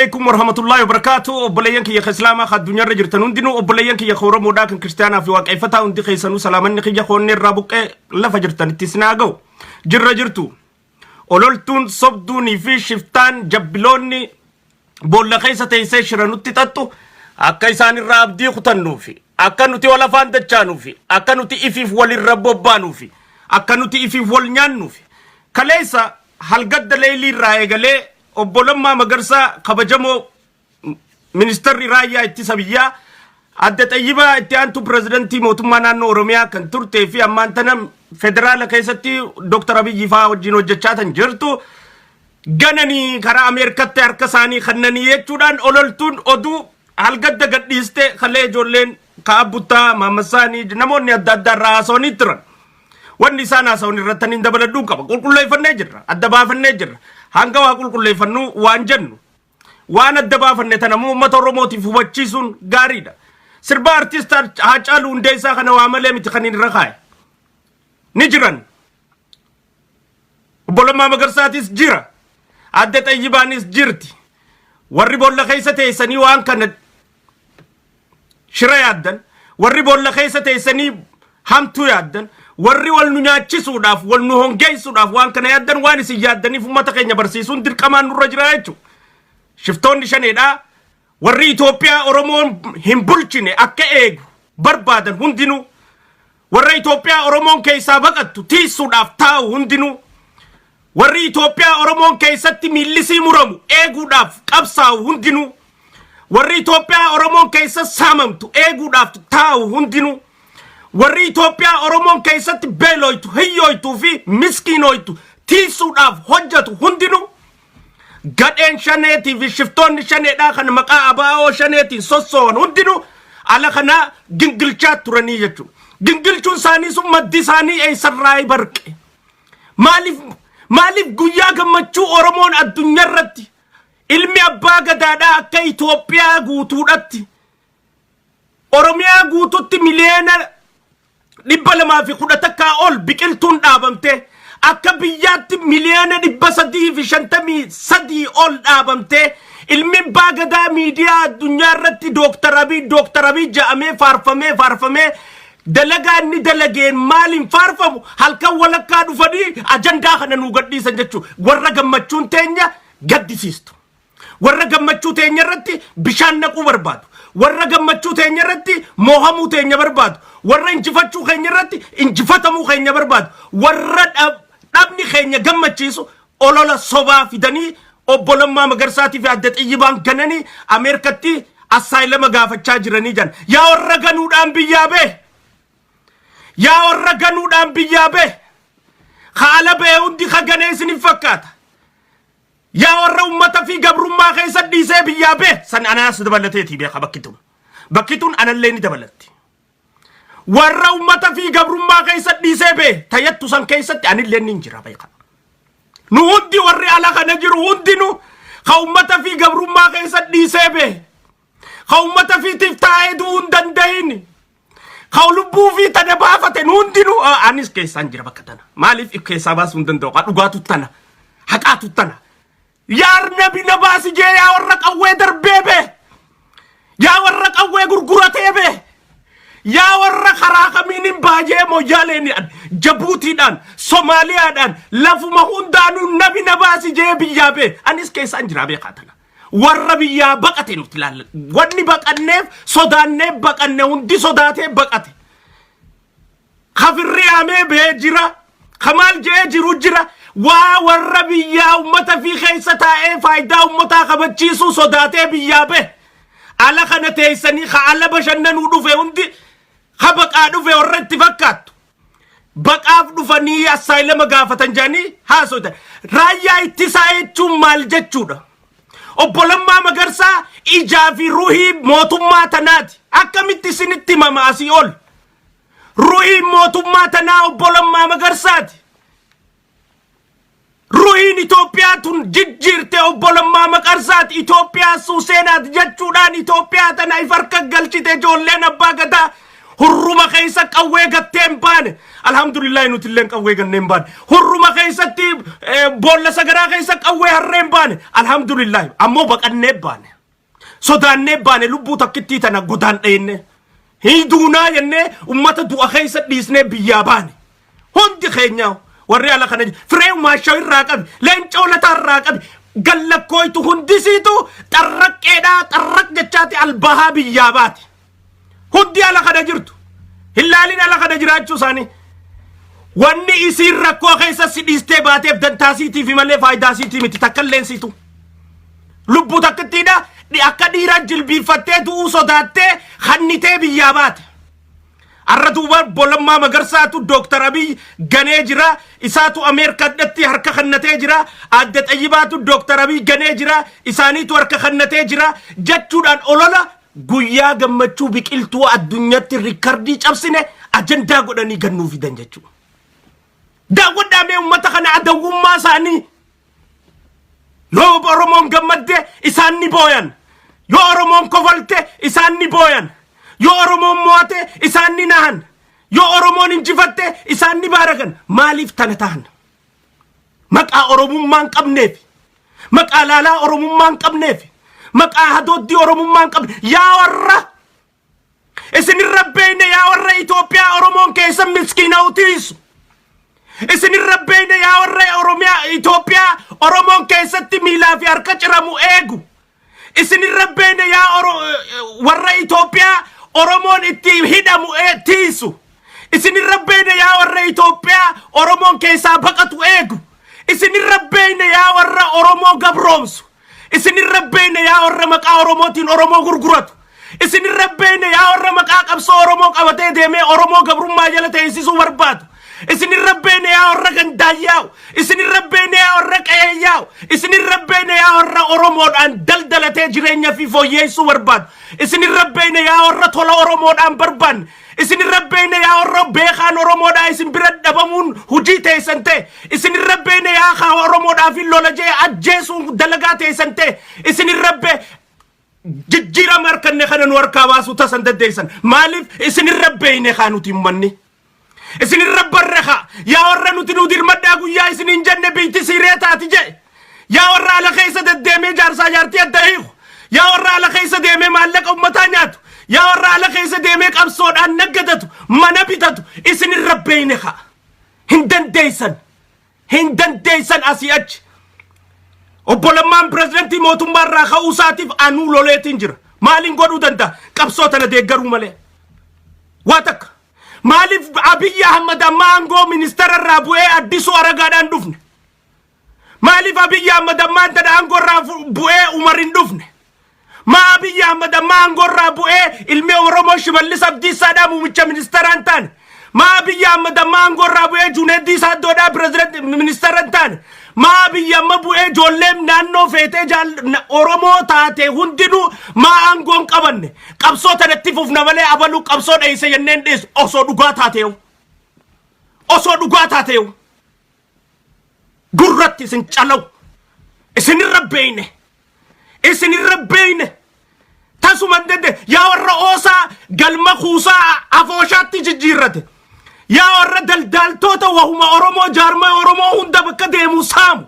Alaikum warahmatullahi wabarakatuh. Obboleeyyan kiyya ka Islaamaa ka addunyaarra jirtan hundinuu, obboleeyyan kiyya ka Oromoodhaa, kan Kiristaanaa fi Waaqeffataa hundi keessanuu, salaamanni kiyya koonnee irraa buqqee lafa jirtanitti isin haa ga'u. Jirra jirtu. Ololtuun sobduunii fi shiftaan jabbiloonni boolla keessa teessee shira nutti xaxxu akka isaan irraa abdii kutannuufi, akka nuti wal afaan dachaanuufi, akka nuti ifiif walirra bobbaanuufi, akka nuti ifiif wal nyaannuufi kaleessa halgadda leeylii irraa eegalee Obbo Lammaa Magarsaa, kabajamoo ministeerri raayyaa ittisa biyyaa, adda Xayyibaa, itti aantuu pirezidantii mootummaa naannoo Oromiyaa kan turtee fi ammaan tana federaala keessatti Dr. Abiyyi fa'aa wajjin hojjechaa tan jirtu, gananii karaa Ameerikatti harka isaanii kannanii jechuudhaan ololtuun oduu halgadda gadhiiste kalee ijoolleen ka'a buttaa maammasaanii namoonni adda addaa irraa haasawanii turan. Wanni isaan haasawan irratti hin dabaladhuu qaba. Qulqulleeffannee jirra. Adda baafannee jirra. Hanga waa qulqulleeffannu waan jennu. Waan adda baafanne tana immoo uummata Oromootiif hubachiisuun gaariidha. Sirba artist Haacaaluu Hundeessaa kana waa malee miti kan inni irra kaa'e. Ni jiran. Obbo Lammaa Magarsaatis jira. Adde Xayyibaanis jirti. Warri boolla keessa teessanii waan kana shira yaaddan, warri boolla keessa teessanii hamtuu yaaddan, warri wal nu nyaachisuudhaaf, wal nu hongeessuudhaaf waan kana yaaddan, waan isin yaaddaniif uummata keenya barsiisuun dirqamaan nurra jira jechuudha. Shiftoonni shaneedhaa warri Itoophiyaa Oromoon hin bulchine akka eegu barbaadan hundinuu, warra Itoophiyaa Oromoon keessaa baqattu tiisuudhaaf taa'u hundinuu, warri Itoophiyaa Oromoon keessatti miillisii muramu eeguudhaaf qabsaa'u hundinuu, warri Itoophiyaa Oromoon keessa saamamtu eeguudhaaf taa'u hundinuu, warri Itoophiyaa Oromoon keessatti beeloytu, hiyyooytuu fi miskiinoytu tiisuudhaaf hojjetu hundinuu, gadheen shaneetii fi shiftoonni shaneedhaa kan maqaa abaa'oo shaneetiin sossoo'an hundinuu ala kanaa gingilchaa turanii jechuudha. Gingilchuun isaanii sun maddi isaanii eessarraa barqe? Maaliif guyyaa gammachuu Oromoon addunyaa irratti ilmi abbaa gadaadhaa akka Itoophiyaa guutuudhatti, Oromiyaa guututti 211,000,000 ol biqiltuun dhaabamte, akka biyyaatti 353,000,000 ol dhaabamte, ilmi abbaa gadaa miidiyaa addunyaa irratti Dooktar Abiy, Dooktar Abiy ja'amee faarfamee faarfamee, dalagaa inni dalageen maaliin faarfamu, halkan walakkaa dhufanii ajandaa kana nuu gadhiisan jechuudha. Warra gammachuun teenya gaddisiistu. Warra gammachuu teenya irratti bishaan naquu barbaadu. Warra gammachuu teenya irratti moohamuu teenya barbaadu. Warra injifachuu keenya irratti injifatamuu keenya barbaadu. Warra dhabni keenya gammachiisu olola sobaa fidanii obbo Lammaa Magarsaatii fi adda Xiyyibaan gananii Ameerikatti asylum gaafachaa jiranii jiran. Yaa warra ganuudhaan biyyaa bee! Yaa warra ganuudhaan biyyaa bee! Haala bee hundi ka ganee isiniif fakkaata. Yaa warra ummata fi gabrummaa keessa dhiisee biyyaa bee, san anaas dabalateetii beeka bakki tun. Bakki tun anallee ni dabalatti. Warra ummata fi gabrummaa keessa dhiisee bee tayyattu san keessatti anillee ni jira beeka. Nu hundi warri ala kana jiru hundinuu ka ummata fi gabrummaa keessa dhiisee bee, ka ummata fiitiif taa'ee du'uu hin danda'in, ka lubbuu fi tana baafate, nu hundinuu anis keessaan jira bakka tana. Maaliif if keessaa baasuu hin danda'u? Ka dhugaatu tana, haqaatu tana. Yaa nabi na baasi jee, yaa warra qawwee darbee bee, yaa warra qawwee gurguratee bee, yaa warra karaa kamiin hin baajee Moyyaaleen, Jabuutiidhaan, Somaaliyaadhaan, lafuma hundaanuu nabi na baasi jee biyyaa bee, anis keessaan jira beekaa tana. Warra biyyaa baqate nuti ilaalla. Wanni baqanneef sodaannee baqanne, hundi sodaatee baqate. Kafirri yaamee bee jira. Kamaal je'ee jiru jira. Waa warra biyyaa ummata fi keessa taa'ee faayidaa ummataa kabachiisuu sodaatee biyyaa bee. Ala kana teessanii ka ala bashannanuu dhufe hundi, ka baqaa dhufe warra itti fakkaattu. Baqaaf dhufanii asylum gaafatan jedhanii haasoftan. Raayyaa ittisaa jechuun maal jechuudha? Obbo Lammaa Magarsaa ijaa fi ruhii mootummaa tanaati. Akkamitti isinitti himama asii ol? Ruhiin mootummaa tanaa obbo Lammaa Magarsaati. Ruhiin Itoophiyaa tun jijjiirte obbo Lammaa Magarsaati. Itoophiyaa suuseenaati jechuudhaan Itoophiyaa tana if harka galchite ijoolleen abbaa gadaa. Hurruma keessa qawwee gattee hin baane. Alhamdulillah, nuti illee qawwee gannee hin baane. Hurruma keessatti boolla sagaraa keessa qawwee harree hin baane. Alhamdulillah, ammoo baqannee baane. Sodaannee baane. Lubbuu takkittii tana godaan dheenne. Hin duunaa jennee ummata du'a keessa dhiisnee biyyaa baane. Hundi keenya warri ala kana firee maashaa irraa qabi, leencoo lataa irraa qabi, gallakkooytu hundisiitu xarraqqeedhaa xarraq jechaati albahaa biyyaa baate. Hundi ala kana jirtu. Hin laalin ala kana jiraachuu isaanii. Wanni isiin rakkoo keessa si dhiistee baateef dantaa siitii fi malee faayidaa siitii miti, takka illeen siitu. Lubbuu takkittiidha akka dhiiraa jilbiinfattee du'uu sodaattee hannitee biyyaa baate. Arra duuba Lammaa Magarsaatu Dooktar Abiy ganee jira. Isaatu Ameerikaadhatti harka kennatee jira. Aadde Xayyibaatu Dooktar Abiy ganee jira. Isaaniitu harka kennatee jira. Jechuudhaan olola guyyaa gammachuu biqiltuu addunyaatti riikardii cabsine ajandaa godhanii gannuu fidan jechuudha. Daawwadhaa mee uummata kana, adawwummaa isaanii. Yoo Oromoon gammadde isaan ni booyan. Yoo Oromoon kofalte isaan ni booyan. Yoo Oromoon mo'ate isaan ni nahan. Yoo Oromoon injifatte isaan ni baarakan. Maaliif tana tahan? Maqaa Oromummaa hin qabneef. Maqaa laalaa Oromummaa hin qabneef. Maqaa hadooddii Oromummaa hin qabne. Yaa warra isinirra beeyne, yaa warra Itoophiyaa Oromoon keessa miskiina utiisu. Isinirra beeyne, yaa warra Oromiyaa Itoophiyaa Oromoon keessatti miilaa fi harka ciramu eegu. Isinirra beeyne, yaa warra Itoophiyaa Oromoon itti hidhamu tiisu. Isinirra beeyne, yaa warra Itoophiyaa Oromoon keessaa baqatu eegu. Isinirra beeyne, yaa warra Oromoo gabroomsu. Isinirra beeyne, yaa warra maqaa Oromootiin Oromoo gurguratu. Isinirra beeyne, yaa warra maqaa qabsoo Oromoo qabatee deemee Oromoo gabrummaa jala teessisuu barbaadu. Isinirra beeyne, yaa warra gandaan yaa'u. Isinirra beeyne, yaa warra qe'ee yaa'u. Isinirra beeyne, yaa warra Oromoodhaan daldalatee jireenya fi fooyyeessuu barbaadu. Isinirra beeyne, yaa warra tola Oromoodhaan barbaanne. Isinirra beeyne, yaa warra beekaan Oromoodhaa isin bira dhabamuun hojii teessan ta'e. Isinirra beeyne, yaa kaa Oromoodhaaf hin lola jee ajjeesuun dalagaa teessan ta'e. Isinirra bee jijjiirama harkanne kana nu harkaa baasuu tasan dandeessan. Maaliif? Isinirra beeyne kaa nuti uummanni. Isinirra barre kaa, yaa warra nuti nu dirmadhaa guyyaa isin hin jenne biitti siiree taati jee. Yaa warra ala keessa deddeemee jaarsaa jaartii adda hiiku. Yaa warra ala keessa deemee maallaqa ummataa nyaatu. Yaa warra ala keessa deemee qabsoodhaan naggadatu, mana bitatu, isinirra beeyne kaa. Hin dandeessan. Hin dandeessan asii achi. Obbo Lammaan pirezidantii mootummaa irraa ka'uu isaatiif anuu loleetiin jira. Maaliin godhuu danda'a? Qabsoo tana deeggaruu malee. Waa takka. Maaliif Abiyyi Ahmad amma aangoo ministeera irraa bu'ee Addisuu Aragaadhaan dhufne? Maaliif Abiyyi Ahmad ammaan tana aangoo irraa bu'ee Umar hin dhufne? Maa Abiyyi Ahmad amma aangoo irraa bu'ee ilmi Oromoo Shimallis Abdiisaadhaa muummicha ministeeraa hin taane? Maa Abiyyi Ahmad amma aangoo irraa bu'ee Juneeddii Saaddoodhaa pirezidantii ministeera hin taane? Maa Abiyyi amma bu'ee ijoolleen naannoo feetee Oromoo taate hundinuu maa aangoo hin qabanne? Qabsoo tanatti fufna malee abaluu qabsoo dheeyse jenneen dhiisu osoo dhugaa taateewu. Osoo dhugaa taateewu. Gurratti isin calawu. Isinirra beeyne. Isinirra beeyne. Tasuma hin dandeenye. Yaa warra oosaa galma kuusaa afooshaatti jijjiirrate. Yaa warra daldaaltoota wahuma Oromoo jaarmaa Oromoo hunda bakka deemu saamu.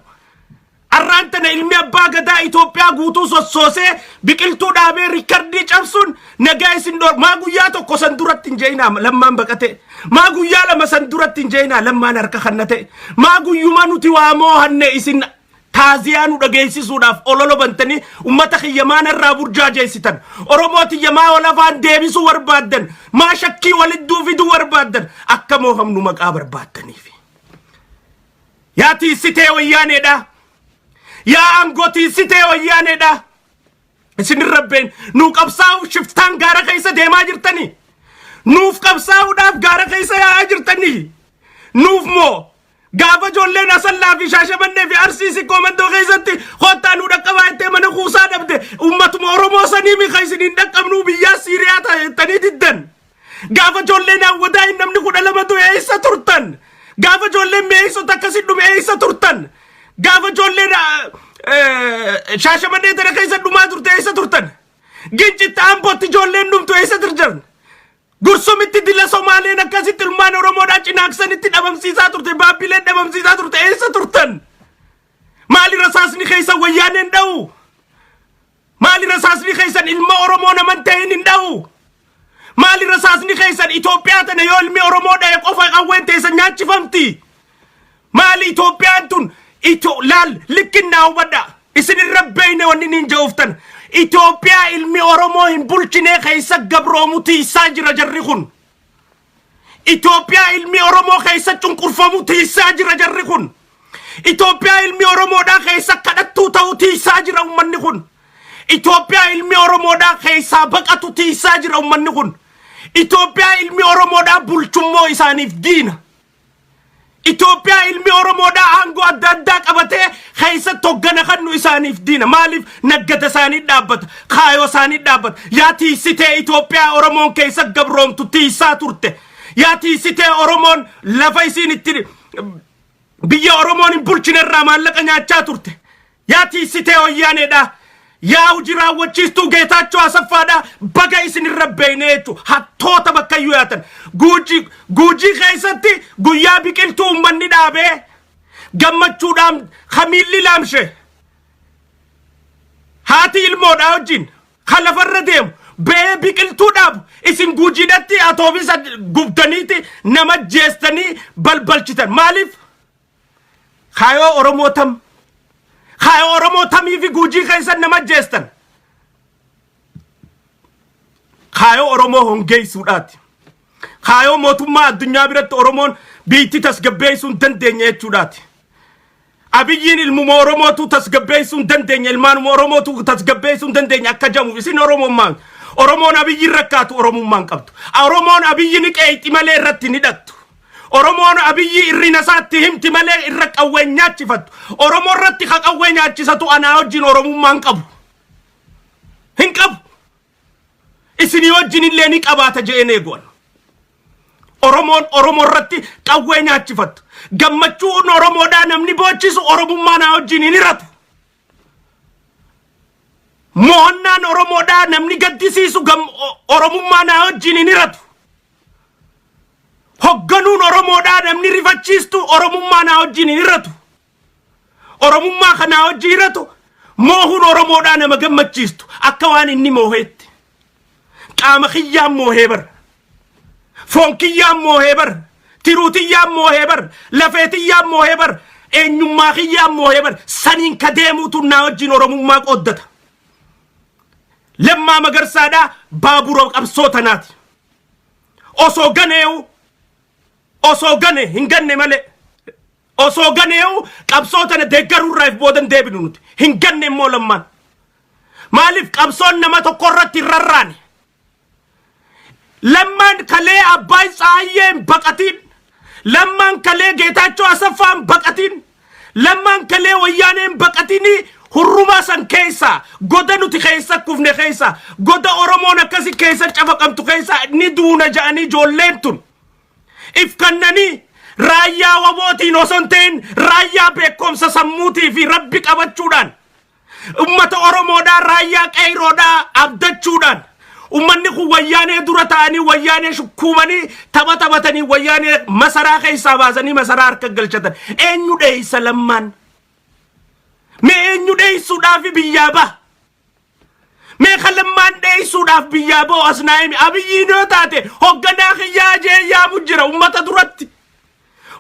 Arraan tana ilmi abbaa gadaa Itoophiyaa guutuu sossoosee biqiltuu dhaabee riikardii cabsuun nagaa isin dhoor. Maa guyyaa tokko san duratti hin je'inaa Lammaan baqate. Maa guyyaa lama san duratti hin je'inaa Lammaan harka kannate. Maa guyyuma nuti waa moohanne isin taaziyaa nu dhageessisuudhaaf olola bantanii ummata kiyya maan irraa burjaajeessitan? Oromoo tiyya maa wal afaan deebisuu barbaaddan? Maa shakkii walidduu fiduu barbaaddan? Akka moohamnu maqaa barbaaddaniif. Yaa tiissitee wayyaaneedha. Yaa aangoo tiissitee wayyaaneedha. Isin rabbeen nuu qabsaa'uuf shiftaan gaara keessa deemaa jirtanii. Nuuf qabsaa'uudhaaf gaara keessa yaa'aa jirtanii. Nuuf moo gaafa ijoolleen Asallaa fi Shaashamannee fi Arsii Sikkoo Mandoo keessatti kottaa nu dhaqqabaa jettee mana kuusaa dhabde, uummatuma Oromoo sanii mi kan isin hin dhaqqabnuu biyyaa Siiriyaa ta'ettanii diddan? Gaafa ijoolleen hawwataa hin namni 12 du'e eessa turtan? Gaafa ijoolleen mi'eessota akkasi dhume eessa turtan? Gaafa ijoolleen Shaashamannee tana keessa dhumaa turte eessa turtan? Gincitti, Ambootti ijoolleen dhumtu eessa turtan? Gursumitti dila Somaaleen akkasitti ilmaan Oromoodhaa Cinaaksanitti dhabamsiisaa turte, Baabbileen dhabamsiisaa turte, eessa turtan? Maali rasaasni keessan Wayyaaneen dha'u? Maali rasaasni keessan ilma Oromoo naman ta'in hin dha'u? Maali rasaasni keessan Itoophiyaa tana yoo ilmi Oromoo dha'e qofa qawween teessan nyaachifamti? Maali Itoophiyaan tun ito laal likkinnaa hubadha. Isin irra beeyne wanni niin ja'uuftan. Itoophiyaa ilmi Oromoo hin bulchinee keessa gabroomu tiisaa jira jarri kun. Itoophiyaa ilmi Oromoo keessa cunqurfamu tiisaa jira jarri kun. Itoophiyaa ilmi Oromoodhaa keessa kadhattuu ta'u tiisaa jira ummanni kun. Itoophiyaa ilmi Oromoodhaa keessaa baqatu tiisaa jira ummanni kun. Itoophiyaa ilmi Oromoodhaa bulchummoo isaaniif diina. Itoophiyaa ilmi Oromoodhaa aangoo adda addaa qabatee keessatti hoggana kannu isaaniif diina. Maaliif naggada isaanii dhaabbata? Kaayoo isaanii dhaabbata. Yaa tiisitee Itoophiyaa Oromoon keessa gabroomtu tiisaa turte. Yaa tiisitee Oromoon lafa isiin itti biyya Oromoon hin bulchine irraa maallaqa nyaachaa turte. Yaa tiissitee Wayyaaneedha. Yaa hojii raawwachiistuu Geetaachoo Asaffaadha. Baga isin irra beekne jechuudha. Hattoota bakkayyuu yaatan. Guujii Guujii keessatti guyyaa biqiltuu uummanni dhaabee gammachuudhaan kamiilli laamshe. Haati ilmoodhaa wajjin kan lafarra deemu ba'ee biqiltuu dhaabu isin Guujiidhatti atoobisa gubdaniiti nama jeestanii balbalchitan. Maaliif? Kaayoo Oromoo tam? Kaayoo Oromoo tamii fi Guujii keessan nama ajjeestan? Kaayoo Oromoo hongeessuudhaati. Kaayoo mootummaa addunyaa biratti Oromoon biitti tasgabbeessuu hin dandeenye jechuudhaati. Abiyyiin ilmuma Oromootu tasgabbeessuu hin dandeenye, ilmaanuma Oromootu tasgabbeessuu hin dandeenye akka jedhamu isin Oromummaan. Oromoon Abiyyiin rakkaatu Oromummaan qabdu. Oromoon Abiyyi ni qeeyxi malee irratti ni hidhattu. Oromoon Abiyyi irrina isaatti himti malee irra qawwee hin nyaachifattu. Oromoo irratti ka qawwee nyaachisatu anaa wajjin Oromummaan qabu. Hin qabu. Isinii wajjin illee ni qabaata je'een eeguwan. Oromoon Oromoo irratti qawwee nyaachifattu. Gammachuun Oromoodhaa namni boochisu Oromummaa naa wajjin hin hiratu. Mo'annaan Oromoodhaa namni gaddisiisu Oromummaa naa wajjin hin hiratu. Hogganuun Oromoodhaa namni rifachiistu Oromummaa naa wajjin hin hiratu. Oromummaa kanaa wajjin hiratu moohuun Oromoodhaa nama gammachiistu akka waan inni mooheetti. Qaama kiyyaan moohee bar. Foon kiyyaan moohee bar. Tiruu tiyyaan moohee bar. Lafee tiyyaan moohee bar. Eenyummaa kiyyaan moohee bar. Saniin ka deemuutu naa wajjin Oromummaa qooddata. Lammaa Magarsaadhaa baabura qabsoo tanaati. Osoo ganeewu osoo gane hin ganne malee osoo ganeewu qabsoo tana deeggaruu irraa if boodan deebinu nuti hin ganne immoo Lammaan. Maaliif qabsoon nama tokko irratti hin rarraane? Lammaan kalee Abbaay Tsaayyee hin baqatiin. Lammaan kalee Geetaachoo Asaffaa hin baqatiin. Lammaan kalee Wayyaanee hin baqatinii hurrumaa san keessaa goda nuti keessa kufne keessaa goda Oromoon akkasi keessa cafaqamtu keessaa ni duuna ja'anii ijoolleen tun if kannanii raayyaa wabootiin osoo hin ta'in raayyaa beekumsa sammuutii fi rabbi qabachuudhaan Ummata Oromoodhaa raayyaa qeeyroodhaa abdachuudhaan ummanni kun Wayyaanee dura ta'anii Wayyaanee shukkuumanii tapha taphatanii Wayyaanee masaraa keessaa baasanii masaraa harka galchatan. Eenyu dheeysa Lammaan? Mee eenyu dheeysuudhaaf biyyaa baha? Mee kan Lammaan dheeysuudhaaf biyyaa bahu as naa himi. Abiyyiin yoo taate hogganaa kiyyaa jee yaamu jira ummata duratti.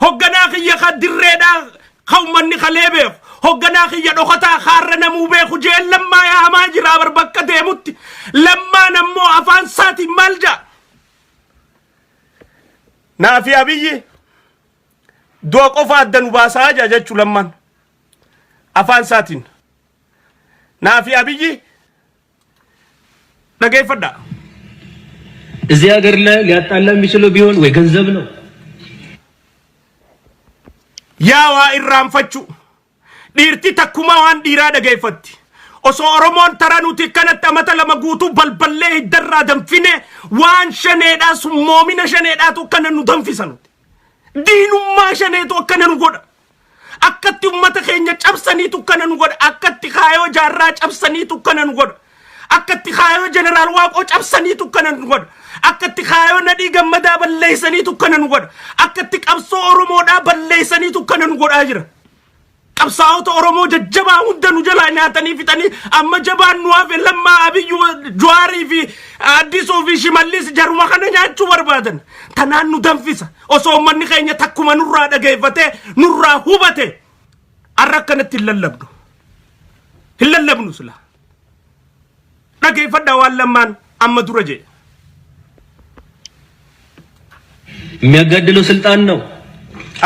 Hogganaa kiyya ka dirreedhaa ka ummanni kalee beeku. Hogganaa kiyya dhokataa kaarra namuu beeku jeen Lammaa yaamaa jira bar bakka deemutti. Lammaan ammoo afaan isaatiin maal ja'a? Naafi Abiyyi du'a qofa adda nu baasaa ja'a jechuu Lammaan. Afaan isaatiin. Naafi Abiyyi dhageeffadhaa. እዚህ ሀገር ላይ ሊያጣላ የሚችለው ቢሆን ወይ ገንዘብ ነው። Yaa waa irraanfachuu. Dhiirti takkuma waan dhiiraa dhageeffatti. Osoo Oromoon tara nuti kanatti amata 2 guutuu balballee hiddarraa danfine waan shaneedhaa summoomina shaneedhaatu akkana nu danfisa nuti. Diinummaa shaneetu akkana nu godha. Akkatti ummata keenya cabsaniitu akkana nu godha. Akkatti kaayoo Jaarraa cabsaniitu akkana nu godha. Akkatti kaayoo Jeneraal Waaqoo cabsaniitu akkana nu godha. Akkatti kaayoo Nadhii Gammadaa balleessaniitu kana nu godha. Akkatti qabsoo Oromoodhaa balleessaniitu kana nu godhaa jira. Qabsaa'ota Oromoo jajjabaa hunda nu jalaa nyaatanii fixanii amma jabaan nu hafe Lammaa, Abiyyu, Jawaarii fi Addisuu fi Shimallis jaruma kana nyaachuu barbaadan. Tanaan nu danfisa. Osoo uummanni keenya takkuma nurraa dhageeffatee nurraa hubate har'a akkanatti hin lallabnu. Hin lallabnu sila. Dhageeffadhaa waan Lammaan amma dura jedhe. የሚያጋድለው ስልጣን ነው።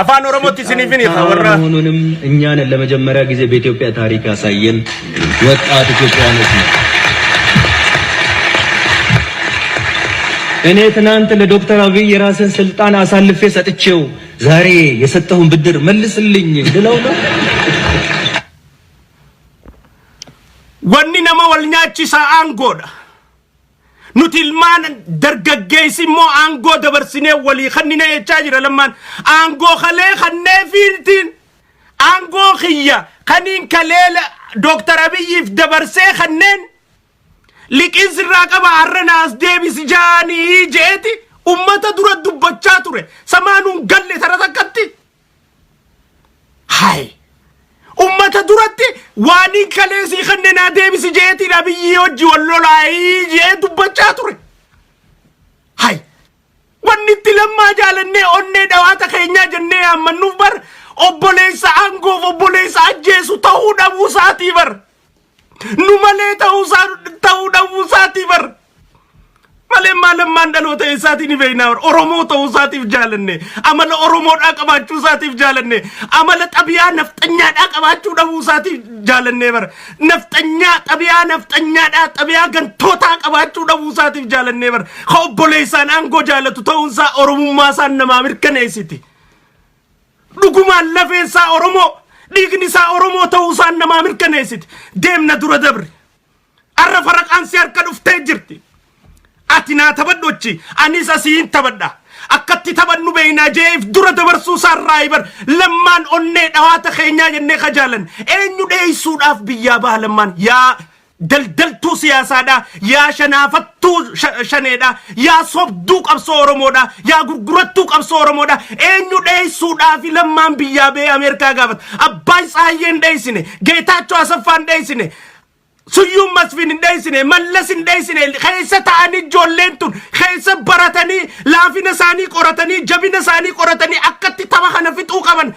Afaan Oromootti isiniif hin hiika warra መሆኑንም እኛን ለመጀመሪያ ጊዜ በኢትዮጵያ ታሪክ ያሳየን ወጣት ኢትዮጵያውያኖች ነው። እኔ ትናንት ለዶክተር አብይ የራስን ስልጣን አሳልፌ ሰጥቼው ዛሬ የሰጠውን ብድር መልስልኝ ብለው ነው። Wanni nama wal nyaachisaa aangoodha. Nuti ilmaan dargaggeessi immoo aangoo dabarsinee walii kannina jechaa jira Lammaan. Aangoo kalee kanneefiitiin aangoo kiyya kaniin kalee Dooktar Abiyyiif dabarsee kanneen liqiin sirraa qaba har'a naas deebisi jaanii jeeti ummata dura dubbachaa ture. Samaanuun galle tara takkatti. Hayi. Ummata duratti waaniin kalee sii kanne naa deebisi jeetiin Abiyyii hojii wal lolaayii jee dubbachaa ture. Hayi. Wanni itti Lammaa jaalannee onnee dhawaata keenyaa jennee yaammannuuf bar obboleessa aangoof obboleessa ajjeesu ta'uu dhabuu isaatii bar. Nu malee ta'uu dhabuu isaatii bar. Malee maa Lammaan dhaloota eessaatiin ni beeknaa bar. Oromoo ta'uu isaatiif jaalanne. Amala Oromoodhaa qabaachuu isaatiif jaalanne. Amala xabiyaa nafxanyaadhaa qabaachuu dhabuu isaatiif jaalanne bar. Nafxanyaa xabiyaa nafxanyaadhaa xabiyaa gantootaa qabaachuu dhabuu isaatiif jaalanne bar. Ka obboleessaan aangoo jaalatu ta'uun isaa Oromummaa isaan namaa mirkaneessiti. Dhugumaan lafeen isaa Oromoo, dhiigni isaa Oromoo ta'uu isaan namaa mirkaneessiti. Deemna dura dabri. Arra faraqaan si harka dhuftee jirti. Ati naa taphadhu achi, anis asiin taphadha. Akkatti taphannu beeknaa jeef dura dabarsuu isaarraa bar. Lammaan onnee dhawaata keenyaa jennee kajaalan. Eenyu dheessuudhaaf biyyaa baha Lammaan? Yaa daldaltuu siyaasaadha, yaa shanaafattuu shaneedha, yaa sobduu qabsoo Oromoodha, yaa gurgurattuu qabsoo Oromoodha. Eenyu dheessuudhaaf Lammaan biyyaa ba'ee Ameerikaa gaafata? Abbaay Tsaayyeen dheessine, Geetaachoo Asaffaan dheessine, Suyyuun Masfiin hin dheessine, Mallas hin dheessine. Keessa ta'anii ijoolleen tun keessa baratanii laafina isaanii qoratanii jabina isaanii qoratanii akkatti tapha kana fixuu qaban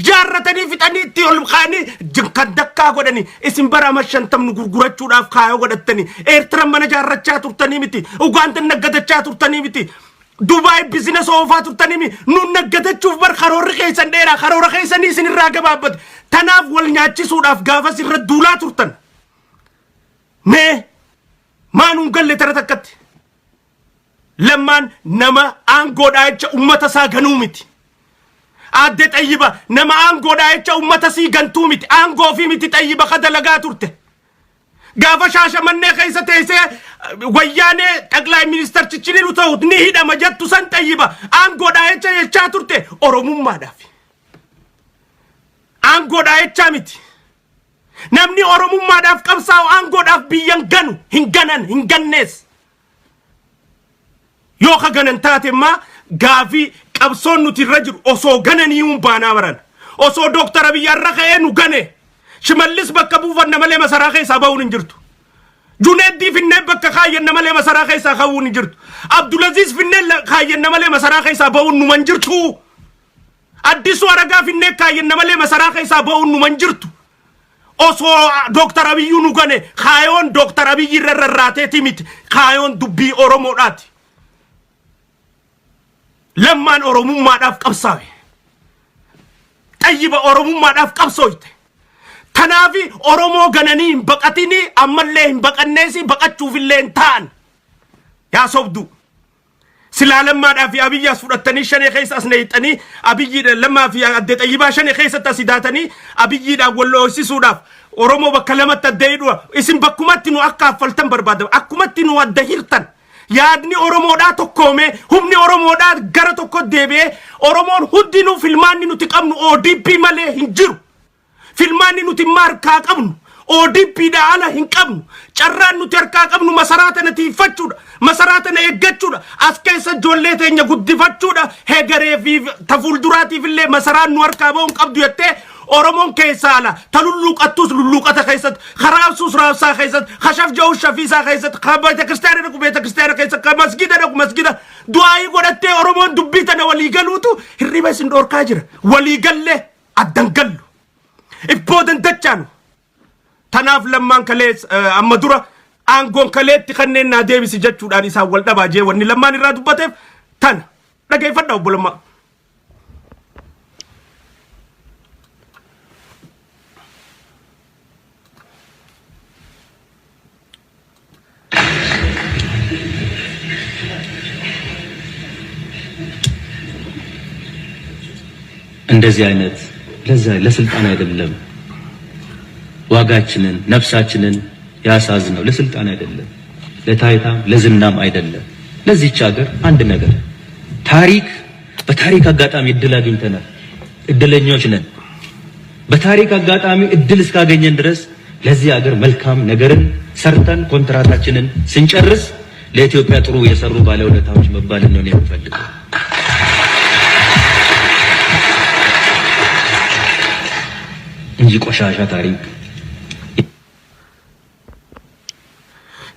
jaarratanii fixanii itti ol kaanii kan dakkaa godhanii. Isin bara ama shantamnu gurgurachuudhaaf kaayoo godhattanii Eertiran mana jaarrachaa turtanii miti, Ugaandan naggadachaa turtanii miti, Dubaay business oofaa turtanii miti. Nun naggadachuuf bar karoorri keessan dheeraa, karoora keessanii isin irraa gabaabbate. Tanaaf wal nyaachisuudhaaf gaafas irra duulaa turtan. Mee maanuun galle tara takkatti? Lammaan nama aangoodhaa jecha ummata isaa ganuu miti. Aadde Xayyiba nama aangoodhaa jecha ummata sii gantuu miti. Aangoo fi miti Xayyiba ka dalagaa turte. Gaafa Shaashamannee keessa teessee wayyaanee xaqlaay ministarchichi ni ta'u ni hidhama jettu san Xayyiba aangoodhaa jecha jechaa turte Oromummaadhaaf. Aangoodhaa jechaa miti. Namni Oromummaadhaaf qabsaa'u aangoodhaaf biyyan ganu hin ganan hin gannees. Yoo ka ganan taate immaa gaafii qabsoon nuti irra jiru osoo gananii hin baanaa baran. Osoo Dooktar Abiyyi har'a ka'ee nu gane Shimallis bakka buufanna malee masaraa keessaa ba'uun hin jirtu. Juneeddii finnee bakka kaayyanna malee masaraa keessaa ka'uun hin jirtu. Abdulaziz finnee kaayyanna malee masaraa keessaa ba'uun numan jirtu. Addisuu Aragaa finnee kaayyanna malee masaraa keessaa ba'uun numan jirtu. Osoo Dooktar Abiyyuu nu gane kaayoon Dooktar Abiyyi irra rarraateeti miti. Kaayoon dubbii Oromoodhaati. Lammaan Oromummaadhaaf qabsaa'e. Xayyiba Oromummaadhaaf qabsooyte. Tanaafi Oromoo gananii hin baqatinii, ammallee hin baqanneesi, baqachuufillee hin ta'an. Yaa sobduu. Silaa Lammaadhaa fi Abiyyi as fudhattanii shanee keessa as neeyxanii Abiyyi Lammaa fi Addee Xayyibaa shanee keessatti as hidaatanii Abiyyiidhaan wal dhoosisuudhaaf Oromoo bakka lamatti adda hidhuudha. Isin bakkumatti nu akka affaltan barbaadama. Akkumatti nu adda hirtan. Yaadni Oromoodhaa tokkoomee humni Oromoodhaa gara tokko deebi'ee Oromoon hundinuu filmaanni nuti qabnu ODP malee hin jiru. Filmaanni nuti harkaa qabnu ODP dha ala hin qabnu. Carraan nuti harkaa qabnu masaraa tana tiiffachuudha. Masaraa tana eeggachuudha. As keessa ijoollee teenya guddifachuudha. Hegaree fi ta fuulduraatiif illee masaraan nu harkaa ba'uu hin qabdu jettee Oromoon keessaa ala ta lulluuqattus lulluuqata keessatti, ka raabsuus raabsaa keessatti, ka shaf ja'us shafiisaa keessatti, ka beeta kiristaana dhaqu beeta kiristaana keessatti, ka masgida dhaqu masgida du'aayii godhattee Oromoon dubbii tana walii galuutu hirriba isin dhorkaa jira. Walii gallee addan gallu. If boodan dachaanu. Tanaaf lammaan kalee amma dura aangoon kaleetti kanneen naa deebisi jechuudhaan isaan wal dhabaa jee wanni lammaan irraa dubbateef tana dhageeffadha obbo Lammaa. እንደዚህ አይነት ለዛ ለስልጣን አይደለም ዋጋችንን ነፍሳችንን ያሳዝነው ለስልጣን አይደለም፣ ለታይታም ለዝናም አይደለም። ለዚህች ሀገር አንድ ነገር ታሪክ በታሪክ አጋጣሚ እድል አግኝተናል። እድለኞች ነን። በታሪክ አጋጣሚ እድል እስካገኘን ድረስ ለዚህ ሀገር መልካም ነገርን ሰርተን ኮንትራታችንን ስንጨርስ ለኢትዮጵያ ጥሩ የሰሩ ባለውለታዎች መባልን ነው የምፈልገው እንጂ ቆሻሻ ታሪክ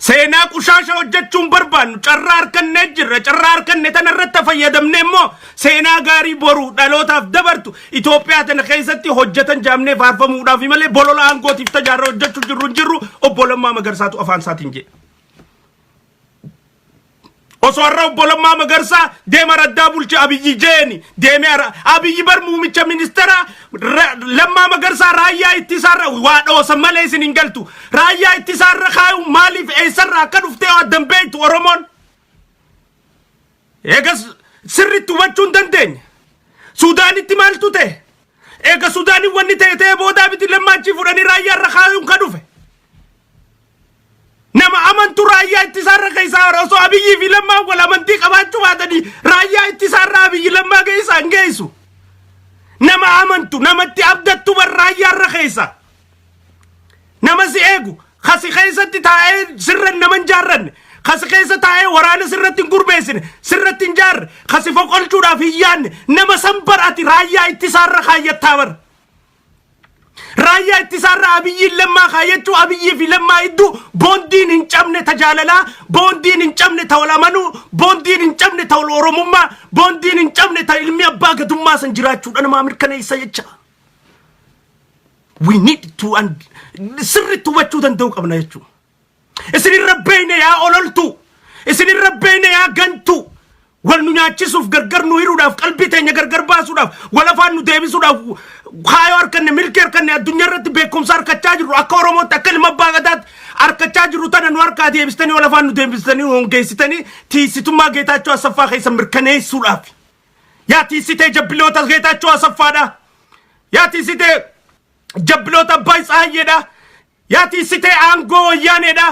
Seenaa qushaasha hojjechuu hin barbaannu. Carraa harkannee jirra. Carraa harkanne tana irratti fayyadamnee immoo seenaa gaarii boru dhalootaaf dabartu Itoophiyaa tana keessatti hojjetan jaamnee faarfamuudhaaf malee bolola aangootiif tajaarra hojjechuu jirru hin jirru obbo Lammaa Magarsaatu afaan isaatiin jedhe. Osoo har'a obbo Lammaa Magarsaa deema raddaa bulche Abiyyi jeeni deemee har'a Abiyyi bar muumicha ministeera Lammaa Magarsaa raayyaa ittisaarra waa dhoosa malee isin hin galtu. Raayyaa ittisaarra kaayuu maaliif eessarraa akka dhuftee addan beektu Oromoon. Eegas sirriitti hubachuu hin dandeenye. Suudaanitti maaltu ta'e? Eega Suudaaniin wanni ta'e ta'e boodaa miti Lammaa achii fudhanii raayyaarra kaayuun ka dhufe. Nama amantu raayyaa ittisaarra keessaa osoo Abiyyii fi Lammaan wal amantii qabaachuu baatanii raayyaa ittisaarra Abiyyi Lammaa keessaa hin geessu. Nama amantu namatti abdattu bar raayyaarra keessa. Nama si eegu kasi keessatti taa'ee sirra nama hin jaarranne kasi keessa taa'ee waraana sirratti hin gurmeessine sirratti hin jaarre kasi foqolchuudhaaf hin yaanne nama san bar ati raayyaa ittisaarra kaayyattaa bar. Raayyaa ittisaarra Abiyyiin Lammaa kaayyachuu Abiyyii fi Lammaa hedduu boondiin hin cabne ta jaalalaa, boondiin hin cabne ta wal amanuu, boondiin hin cabne ta wal Oromummaa, boondiin hin cabne ta ilmi abbaa gadummaa san jiraachuudha namaa mirkaneessa jecha. We need to and sirriitti hubachuu danda'uu qabna jechuudha. Isin irra beeyne yaa ololtuu. Isin irra beeyne yaa gantuu. Wal nu nyaachisuuf gargar nu hiruudhaaf qalbii teenya gargar baasuudhaaf wal afaan nu deebisuudhaaf kaayoo harkanne milkii harkanne addunyaa irratti beekumsa harkachaa jirru akka Oromootti akka ilma abbaa gadaatti harkachaa jirru tana nu harkaa deebistanii wal afaan nu deebistanii nu hongeessitanii tiisitummaa Geetaachoo Asaffaa keessa mirkaneessuudhaaf. Yaa tiisitee jabbiloota Geetaachoo Asaffaadha. Yaa tiisitee jabbiloota Abbaay Tsahaayyeedha. Yaa tiissitee aangoo wayyaaneedha.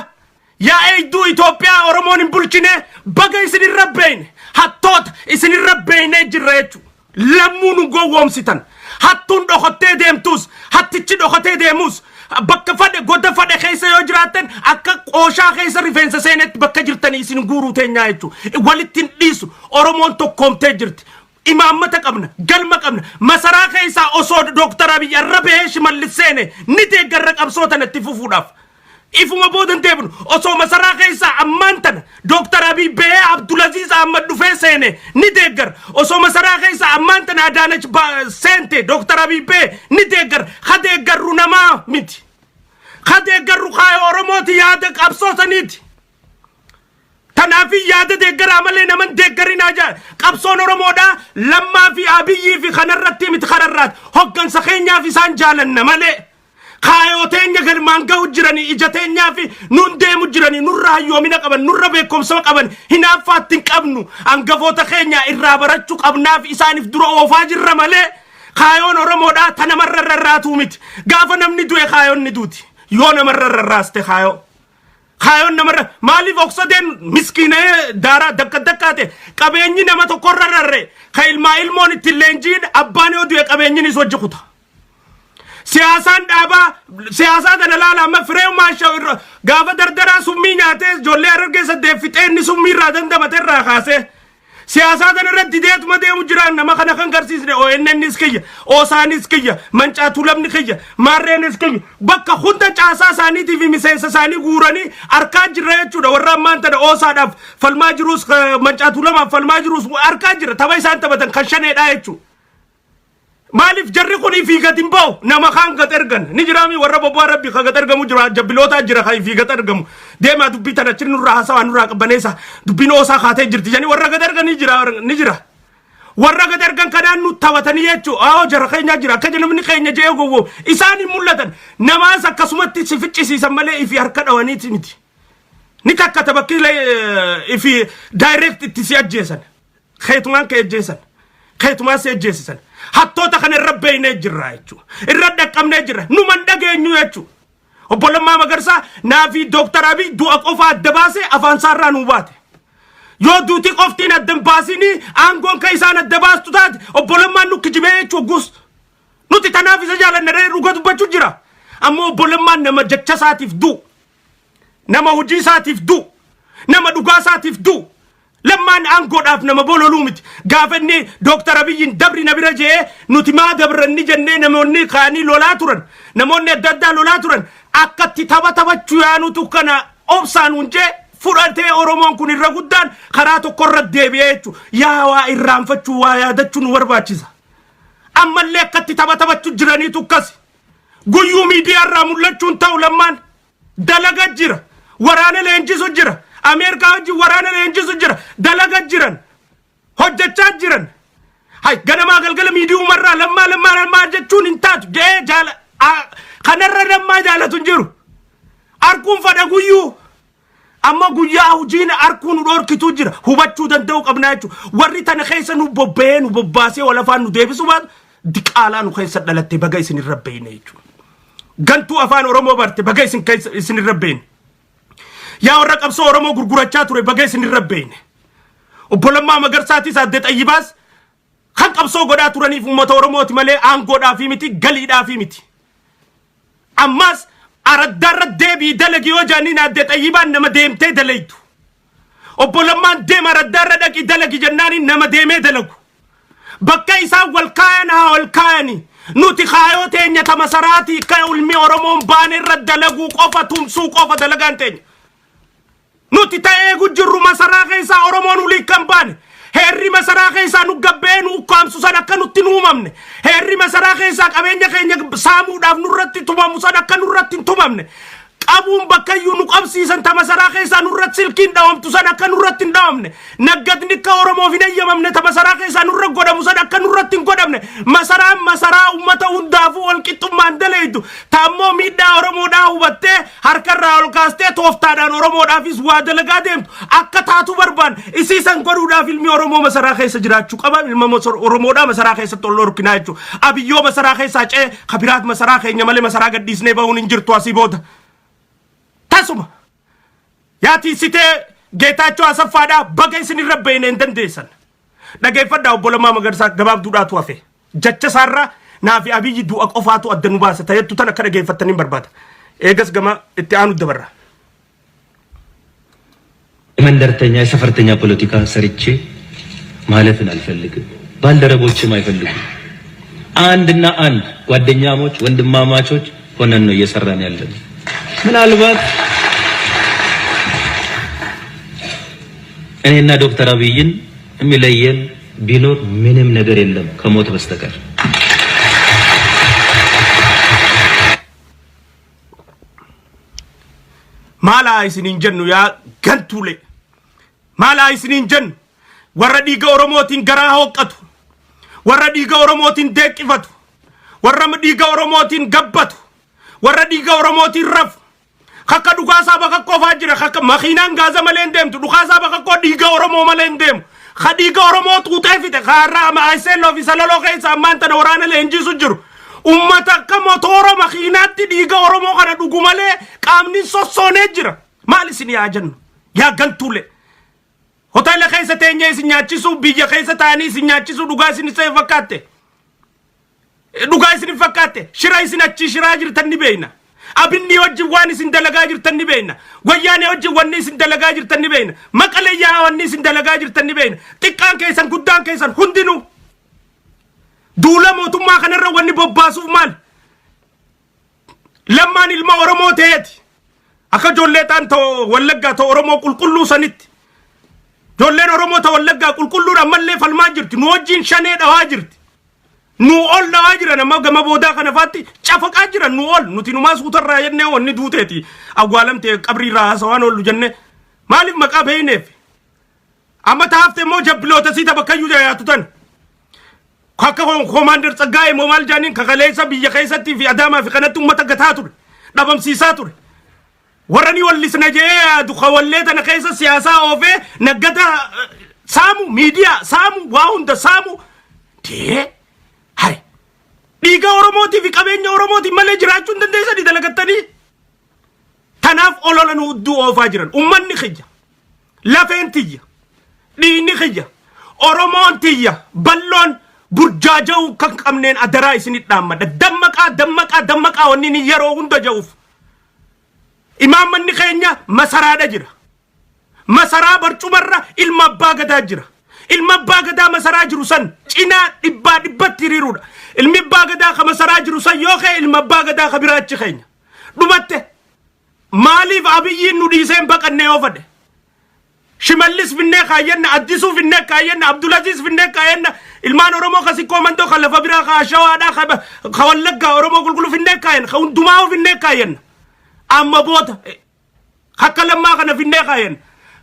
Yaa eegduu Itoophiyaa Oromoon hin bulchine baga isin irra beeyne hattoota isin irra beeynee jirra jechuudha. Lammuu nu gowwoomsitan. Hattuun dhokottee deemtus hattichi dhokotee deemus bakka fadhe goda fadhe keessa yoo jiraattan akka qooshaa keessa rifeensa seenetti bakka jirtanii isin guuruu teenyaa jechuudha. Walitti hin dhiisu. Oromoon tokkoomtee jirti. Imaammata qabna, galma qabna. Masaraa keessaa osoo Dooktar Abiy arra bahee Shimallis seene ni deeggarra qabsoo tana itti fufuudhaaf. Ifuma booda hin deebinu. Osoo masaraa keessaa ammaan tana Dooktar Abiy bahee Abdulaziz Ahmad dhufee seene ni deeggarra. Osoo masaraa keessaa ammaan tana Adaanach seente Dooktar Abiy bahee ni deeggarra. Ka deeggarru namaa miti. Ka deeggarru kaayoo Oromooti yaada qabsoo saniiti. Kanaaf yaada deeggaraa malee nama hin deeggarinaa jaa. Qabsoon Oromoodhaa Lammaa fi Abiyyii fi kanarratti miti kanarraati. Hoggansa keenyaaf isaan jaalanna malee. Kaayoo teenya galmaan gahu jiranii ija teenyaa fi nun deemu jiranii nurra hayyoomina qaban nurra beekumsa qaban hinaaffaatti hin qabnu hangafoota keenya irraa barachuu qabnaaf isaaniif dura oofaa jirra malee kaayoon Oromoodhaa ta namarra rarraatuu miti. Gaafa namni du'e kaayoon ni duuti. Yoo namarra rarraaste kaayoo. Kaayoon namarra maaliif oksadeen miskiinee daaraa dakka dakkaate qabeenyi nama tokkorra rarre ka ilmaa ilmoon ittiin leenjiin abbaan yoo du'e qabeenyinis hojii kuta. Siyaasaan dhaabaa siyaasaa tana laala. Amma Firee Maashaw irra gaafa dardaraa summii nyaatee ijoollee Harargee saddeet fixee, inni summii irraa dandamate irraa kaasee siyaasaa tana irratti dideetuma deemu jiraan. Nama kana kan garsiisne ONNs kiyya, OSAnis kiyya, Mancaatuu lamni kiyya, Maarreenis kiyya, bakka hunda caasaa isaaniitii fi miseensa isaanii guuranii harkaa jirra jechuudha. Warra ammaan tana OSAdhaaf falmaa jirus, Mancaatuu lamaaf falmaa jirus harkaa jira. Tapha isaan taphatan kan shaneedha jechuudha. Maaliif jarri kun ifii gad hin ba'u? Nama kaan gad ergan ni jiraami. Warra bobbaa rabbi ka gad ergamu jira, jabbilootaa jira ka ifii gad ergamu. Deemaa, dubbii tana achi nurraa haasawaa, nurraa qabbaneessa, dubbiin oosaa kaatee jirti jedhanii warra gad ergan ni jira, ni jira. Warra gad ergan kanaan nu taphatanii jechuu. Aawoo, jara keenyaa jira akka namni keenya je'ee gowwoo isaan hin mul'atan. Namaas akkasumatti si ficcisiisan malee ifii harka dhawaniiti miti. Ni takkata bakki ifii direct itti si ajjeesan. Keetumaan kee ajjeesan, keetumaan si ajjeesisan. Hattoota kana irra beeynee jirra jechuudha, irra dhaqqabnee jirra. Numan dhageenyu jechuudha. Obbo Lammaa Magarsaa naa fi Dooktar Abiy du'a qofa adda baasee afaan isaarraa nuu baate. Yoo duuti qoftiin adda hin baasinii aangoon kan isaan adda baastu taate, Obbo Lammaan nu kijibee jechuudha gus. Nuti tanaaf isa jaalanna, dhuga dubbachuu jira. Ammoo Obbo Lammaan nama jecha isaatiif du'u, nama hojii isaatiif du'u, nama dhugaa isaatiif du'u. Lammaan aangoodhaaf nama bololuu miti. Gaafa inni Dooktar Abiyyiin dabri na bira je'ee, nuti maa dabranni jennee namoonni kaanii lolaa turan. Namoonni adda addaa lolaa turan. Akkatti tapha taphachuu yaanutu kana obsaan hunjee fudhatee Oromoon kun irra guddaan karaa tokkorra deebi'ee jechuudha. Yaa waa irraanfachuu, waa yaadachuu nu barbaachisa. Ammallee akkatti tapha taphachuu jiraniitu akkasi. Guyyuu miidiyaa irraa mul'achuun ta'u, Lammaan dalaga jira. Waraana leenjisu jira. Ameerikaa wajjin waraana leenjisu jira. Dalaga jiran. Hojjechaa jiran. Hay, ganamaa galgala miidiyumarraa Lammaa, Lammaa, Lammaa jechuun hin taatu. Jee jaala kanarra Lammaa jaalatu hin jiru. Arguun fadha guyyuu. Amma guyyaa hojiin arguu nu dhorkituu jira. Hubachuu danda'uu qabnaa jechuudha. Warri tana keessa nu bobba'ee nu bobbaasee wal afaan nu deebisuu baatu, diqaalaa nu keessa dhalatte baga isin irra beeyne jechuudha. Gantuu afaan Oromoo barte baga isin keessa isin irra beeyne. Yaa warra qabsoo Oromoo gurgurachaa ture, baga isin irra beeyne. Obbo Lammaa Magarsaatis adde Xayyibaas kan qabsoo godhaa turaniif uummata Oromooti malee aangoodhaafii miti, galiidhaafii miti. Ammas araddaarra deebii dalagi yoo jaaniin, adde Xayyibaan nama deemtee dalaytu. Obbo Lammaan deema araddaarra dhaqi dalagi jennaaniin nama deemee dalagu. Bakka isaan wal kaayan haa wal kaayani. Nuti kaayoo teenya ta masaraatii akka ilmi Oromoon baane irra dalaguu qofa, tumsuu qofa dalagaan teenya. Nuti ta'ee jirru masaraa keessaa Oromoon olii kan baane. Heerri masaraa keessaa nu gabbee nu ukkaamsu san akka nutti nu uumamne. Heerri masaraa keessaa qabeenya keenya saamuudhaaf nurratti tumamu san akka nurratti hin tumamne. Qabuun bakkayyuu nu qabsiisan ta masaraa keessaa nurratti silkiin dhawamtu san akka nurratti hin dhawamne. Naggadni akka Oromoof hin eeyyamamne ta masaraa keessaa nurra godhamu san akka nurratti hin godhamne. Masaraan masaraa uummata hundaafuu wal qixxummaan daleeytu. Ta ammoo miidhaa Oromoodhaa hubattee harkarraa ol kaastee tooftaadhaan Oromoodhaafis waa dalagaa deemtu akka taatu barbaan. Isiisan godhuudhaaf ilmi Oromoo masaraa keessa jiraachuu qaba. Ilma Oromoodhaa masaraa keessatti ol dhorkinaa jechuudha. Abiyyoo masaraa keessaa ce'e kabiraat masaraa keenya malee masaraa gadhiisnee bahuun hin jirtu asii booda. Tasuma. Yaa tiisitee Geetaachoo Asaffaadhaa, baga isin irra beeyne hin dandeessan. Dhageeffadhaa, Obbo Lammaa Magarsaa gabaabduudhaatu hafe. Jecha isaarraa naa fi Abiyyi du'a qofaatu adda nu baasa ta'ettu tan akka dhageeffattaniin barbaada. Eegas gama itti aanu dabarra. የመንደርተኛ የሰፈርተኛ ፖለቲካ ሰርቼ ማለፍን አልፈልግም። ባልደረቦችም አይፈልጉም። አንድና አንድ ጓደኛሞች ወንድማማቾች ሆነን ነው እየሰራን ያለን። ምናልባት እኔና ዶክተር አብይን የሚለየን ቢኖር ምንም ነገር የለም ከሞት በስተቀር። Maalaa isiniin jennu, yaa gantuulee? Maalaa isiniin jennu? Warra dhiiga Oromootiin garaa hooqqatu, warra dhiiga Oromootiin deeqqifatu, warra dhiiga Oromootiin gabbatu, warra dhiiga Oromootiin rafu. Kakka dhukaasaa bakakkoo faa jira. Kakka makiinaan gaaza malee hin deemtu. Dhukaasaa bakakkoo dhiiga Oromoo malee hin deemu. Ka dhiiga Oromoo xuuxee fixe. Kaarraa Ayselloo fi Salaloo keessa ammaan tana waraana leenjisu jiru. Ummata akka motoora makiinaatti dhiiga Oromoo kana dhugu malee qaamni sossoonee jira. Maal isin yaa jennu? Yaa gantuulee. Hoteela keessa teenyee isin nyaachisuu, biyya keessa taa'anii isin nyaachisuu dhugaa isin isa fakkaatte. Dhugaa isin fakkaatte shira isin achii shiraa jirtan ni beeyna. Abinni wajjin waan isin dalagaa jirtan ni beeyna. Wayyaanee wajjin wanni isin dalagaa jirtan ni beeyna. Maqalee wanni isin dalagaa jirtan ni beeyna. Xiqqaan keessan, guddaan keessan hundinuu. Duula mootummaa kanarra wanni bobbaasuuf maal? Lammaan ilma Oromoo ta'eeti. Akka ijoollee ta'an ta'o Wallaggaa ta'o Oromoo qulqulluu sanitti. Ijoolleen Oromoo ta'o Wallaggaa qulqulluun ammallee falmaa jirti. Nu wajjin shanee dhawaa jirti. Nu ol dhawaa jiran, amma gama boodaa kana faatti cafaqaa jiran nu ol. Nuti numaa suutarraa jennee wanni duuteeti. Awwaalamte qabriirraa haasawaan oollu jennee. Maaliif maqaa beeyneef? Amma taafte immoo jabbiloota sii tapakkayyuu yaatu tan. Akka Koomaandar Tsaggaa'ee immoo maal jaaniin kakaleessa biyya keessatti fi Adaamaa fi kanatti uummata gataa ture. Dhabamsiisaa ture. Warra ni wallisna jee yaadu wallee tana keessa siyaasaa oofee naggata saamu, miidiyaa saamu, waa hunda saamu. Dee hari dhiiga Oromootii fi qabeenya Oromootiin malee jiraachuu hin dandeessanii dalagattanii. Tanaaf olola nu hudduu oofaa jiran. Uummanni kiyya, lafeen tiyya, dhiigni kiyya, Oromoon tiyya bal'oon burjaaja'uu kan qabneen adaraa isinit dhaammadha. Dammaqaa, dammaqaa, dammaqaa! Wanni inni yeroo hunda ja'uuf. Imaammanni keenya masaraadha jira. Masaraa barcumarra ilma abbaa gadaa jira. Ilma abbaa gadaa masaraa jiru san cinaa dhibbaa dhibbatti hiriiruudha. Ilmi abbaa gadaa ka masaraa jiru san yoo ka'e, ilma abbaa gadaa ka biraachi keenya. Dhumatte. Maaliif Abiyyiin nu dhiisee hin baqanne yoo fedhe? Shimallis finnee kaayyanna, Addisuu finnee kaayyanna, Abdulaziz finnee kaayyanna, ilmaan Oromoo ka Sikkoo Mandoo, ka lafa biraa, ka Shawaadhaa, ka Wallaggaa Oromoo qulqulluu finnee kaayyanna, ka hundumaa finnee kaayyanna. Amma booda akka Lammaa kana finnee kaayyanna.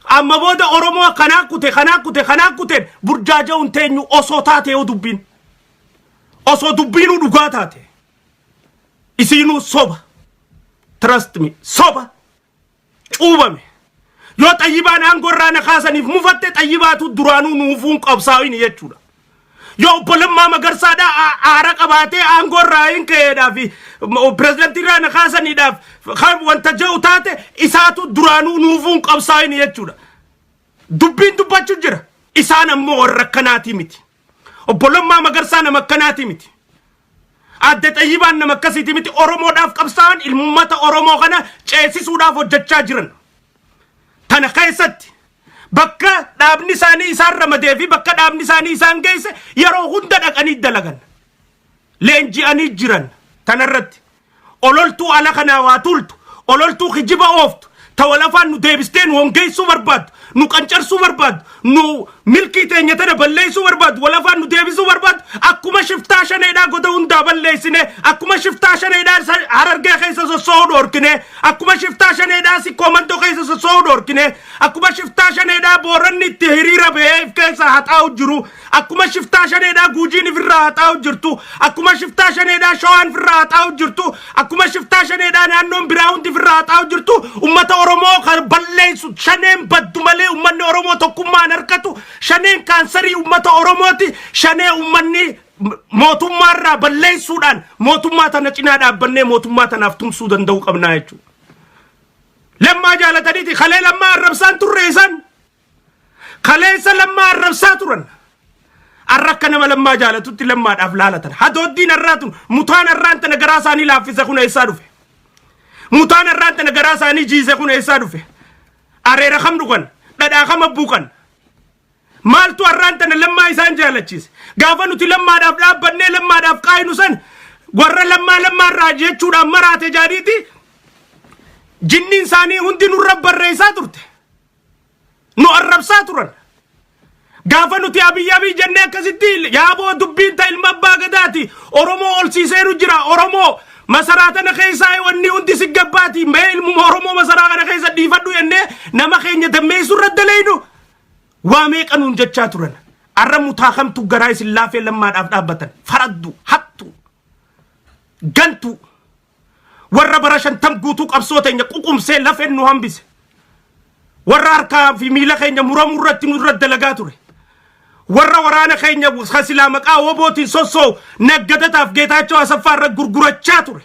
Amma booda Oromoo kanaa kute, kanaa kute, kanaa kuteen burjaaja'uun teenyu osoo taate yoo dubbiin. Osoo dubbiinuu dhugaa taate. Isiinuu soba. Trust me, soba. Cuubame. Yoo Xayyibaan aangoo irraa na kaasaniif mufatte, Xayyibaatu duraanuu nuufuun qabsaa'in jechuudha. Yoo obbo Lammaa Magarsaadhaa aara qabaatee aangoo irraa hin ka'eedhaa fi pirezidantii irraa na kaasaniidhaaf kan wanta jedhu taate, isaatu duraanuu nuufuun qabsaa'in jechuudha. Dubbiin dubbachuu jira. Isaan ammoo warra akkanaatii miti. Obbo Lammaa Magarsaa nama akkanaatii miti. Adde Xayyibaan nama akkasiiti miti. Oromoodhaaf qabsaa'an, ilmummata Oromoo kana ceesisuudhaaf hojjechaa jiran. Tana keessatti bakka dhaabni isaanii isaan ramadee fi bakka dhaabni isaanii isaan geesse yeroo hunda dhaqanii dalagan. Leenji'anii jiran. Tanarratti ololtuu ala kanaa waa tultu, ololtuu kijiba ooftu, ta walafaan nu deebistee nu hongeessuu barbaaddu, nu qancarsuu barbaaddu, nu milkii teenya tana balleessuu barbaaddu, walafaan nu deebisuu barbaaddu, akkuma shiftaa shaneedhaa goda hundaa balleessine, akkuma shiftaa shaneedhaa Harargee keessa sossoo'uu dhoorkine, akkuma shiftaa shaneedhaa Sikkoo Mandoo keessa sossoo'uu dhoorkine, akkuma shiftaa shaneedhaa Booranni itti hiriira bahee if keessa haxaa'u jiru, akkuma shiftaa shaneedhaa Guujiin ifirraa haxaa'u jirtu, akkuma shiftaa shaneedhaa Shawaan ifirraa haxaa'u jirtu, akkuma shiftaa shaneedhaa naannoon biraa hundi ifirraa haxaa'u jirtu, ummata Oromoo kan balleessu shaneen baddu malee ummanni Oromoo tokkummaan harkatu. Shaneen kaansarii ummata Oromooti. Shanee ummanni mootummaarraa balleessuudhaan mootummaa tana cinaa dhaabbannee mootummaa tanaaf tumsuu danda'uu qabnaa jechuudha. Lammaa jaalataniiti kalee Lammaa arrabsaan turre isaan. Kaleessa Lammaa arrabsaa turan. Arra akka nama Lammaa jaalatutti Lammaadhaaf laalatan. Hadooddiin arraa tun, mutaan arraan tana garaa isaanii laaffise kun eessaa dhufe? Mutaan arraan tana garaa isaanii jiise kun eessaa dhufe? Areera kam dhugan? Dhadhaa kam abbuuqan? Maaltu arraan tana Lammaa isaan jaalachiise? Gaafa nuti Lammaadhaaf dhaabbannee Lammaadhaaf qaayinu san warra Lammaa Lammaarraa jechuudhaan maraate jaaniiti jinniin isaanii hundi nurra barreessaa turte. Nu arrabsaa turan. Gaafa nuti Abiy Abiy jennee akkasitti yaaboo dubbiin ta ilma abbaa gadaati. Oromoo ol siiseeru jira. Oromoo masaraa tana keessaa wanni hundi si gabbaati. Mee ilmuma Oromoo masaraa kana keessa dhiifadhu jennee nama keenya dammeessuu irra daleeynu. Waa meeqa nuun jechaa turan. Arra mutaa kamtu garaa isin laafee Lammaadhaaf dhaabbatan? Faraddu, hattu, gantu. Warra bara 50 guutuu qabsoo teenya ququmsee lafeen nu hambise. Warra harkaa fi miila keenya muramuu irratti nurra dalagaa ture. Warra waraana keenya silaa maqaa WBOtiin sossoo'u naggadataaf Geetaachoo Asaffaa irra gurgurachaa ture.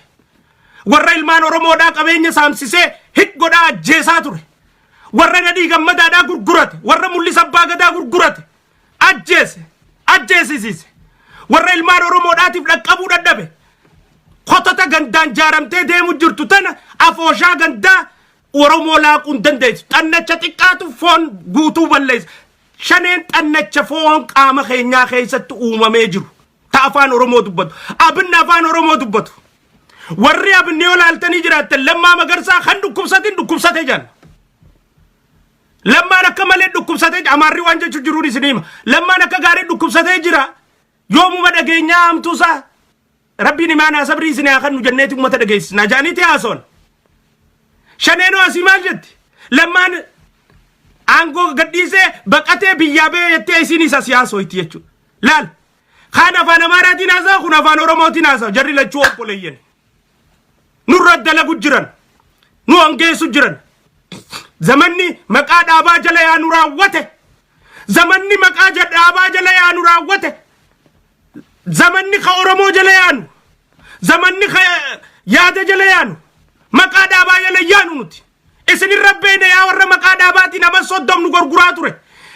Warra ilmaan Oromoodhaa qabeenya saamsisee hit godhaa ajjeesaa ture. Warra Nadhii Gammadaadhaa gurgurate. Warra Mul'isa Abbaa Gadaa gurgurate. Ajjeese. Ajjeesisiise. Warra ilmaan Oromoodhaatiif dhaqqabuu dadhabe. Kotota gandaan jaaramtee deemu jirtu tana afooshaa gandaa Oromoo laaquu hin dandeessu. Xannacha xiqqaatu foon guutuu balleessa. Shaneen xannacha foon qaama keenyaa keessatti uumamee jiru. Ta afaan Oromoo dubbatu. Abinni afaan Oromoo dubbatu. Warri abinni yoo laaltanii jiraattan Lammaa Magarsaa kan dhukkubsatin dhukkubsate jedhan. Lammaan akka malee dhukkubsatee Amaarri waan jechuun jiruun isin hima. Lammaan akka gaarii dhukkubsatee jira. Yoomuma dhageenyaa hamtuusaa. Rabbiin imaanaa sabrii isin haa kennu jenneeti uummata dhageessisna. Jaaniiti haasoon. Shaneenoo asii maal jetti? Lammaan aangoo gadhiisee baqatee biyyaa ba'ee jettee isiin isa siyaasoyti jechuudha. Laal. Kaan afaan Amaaraatiin haasa'a kun afaan Oromootiin haasa'a. Jarri lachuu obboleeyyan. Nurra dalagu jiran. Nu hongeessu jiran. Zamanni maqaa dhaabaa jala yaa nu raawwate. Zamanni maqaa dhaabaa jala yaa nu raawwate. Zamanni ka Oromoo jala yaanu. Zamanni ka yaada jala yaanu. Maqaa dhaabaa jala yaanu nuti. Isin irra beeyne yaa warra maqaa dhaabaatiin nama 30 nu gurguraa ture.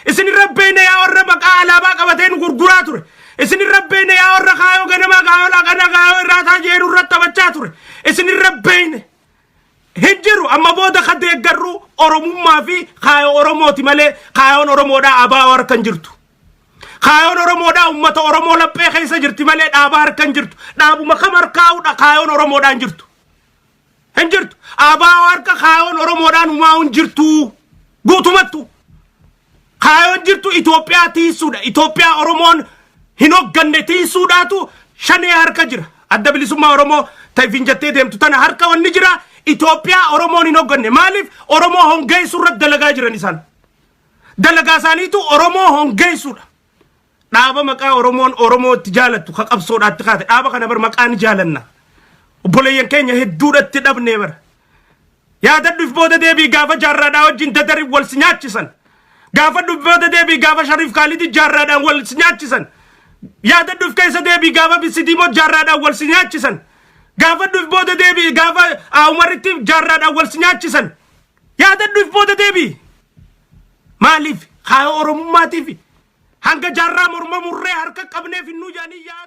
Isin irra beeyne yaa warra maqaa alaabaa qabatee nu gurguraa ture. Isin irra beeyne yaa warra kaayoo ganamaa kaayoo laqana kaayoo irraataa jeeru irratti taphachaa ture. Isin irra beeyne. Hin jiru amma booda ka deeggarru Oromummaa fi kaayoo Oromooti malee kaayoon Oromoodhaa abaa harka hin jirtu. Kaayoon Oromoodhaa uummata Oromoo laphee keessa jirti malee dhaabaa harka hin jirtu. Dhaabuma kam harkaa'uudha kaayoon Oromoodhaa hin jirtu. Hin jirtu. Abaa harka kaayoon Oromoodhaan humaa hin jirtu. Guutumattu. Kaayoon jirtu Itoophiyaa tiisuudha. Itoophiyaa Oromoon hin hogganne tiisuudhaatu shanee harka jira. Adda bilisummaa Oromoo ta'ifin jettee deemtu tana harka wanni jira. Itoophiyaa Oromoon hin hogganne. Maaliif Oromoo hongeessuu irratti dalagaa jiran isaan? Dalagaa isaaniitu Oromoo hongeessuudha. Dhaaba maqaa Oromoon Oromoo itti jaalattu ka qabsoodhaatti kaate dhaaba kana bar maqaa ni jaalanna. Obboleeyyan keenya hedduudhatti dhabnee bara. Yaadadhu if booda deebii gaafa jaarraadhaa wajjin dadari wal si nyaachisan. Gaafa if booda deebii gaafa Shariif Kaalidi jaarraadhaan wal si nyaachisan. Yaadadhu if keessa deebii gaafa Bisidiimoo jaarraadhaan wal si nyaachisan. Gaafa if booda deebii gaafa Umaritti jaarraadhaan wal si nyaachisan. Yaadadhu if booda deebii. Maaliif? Kaayoo Oromummaatiif hanga jaarraa morma murree harka qabneef hinnuu jaanii yaadu.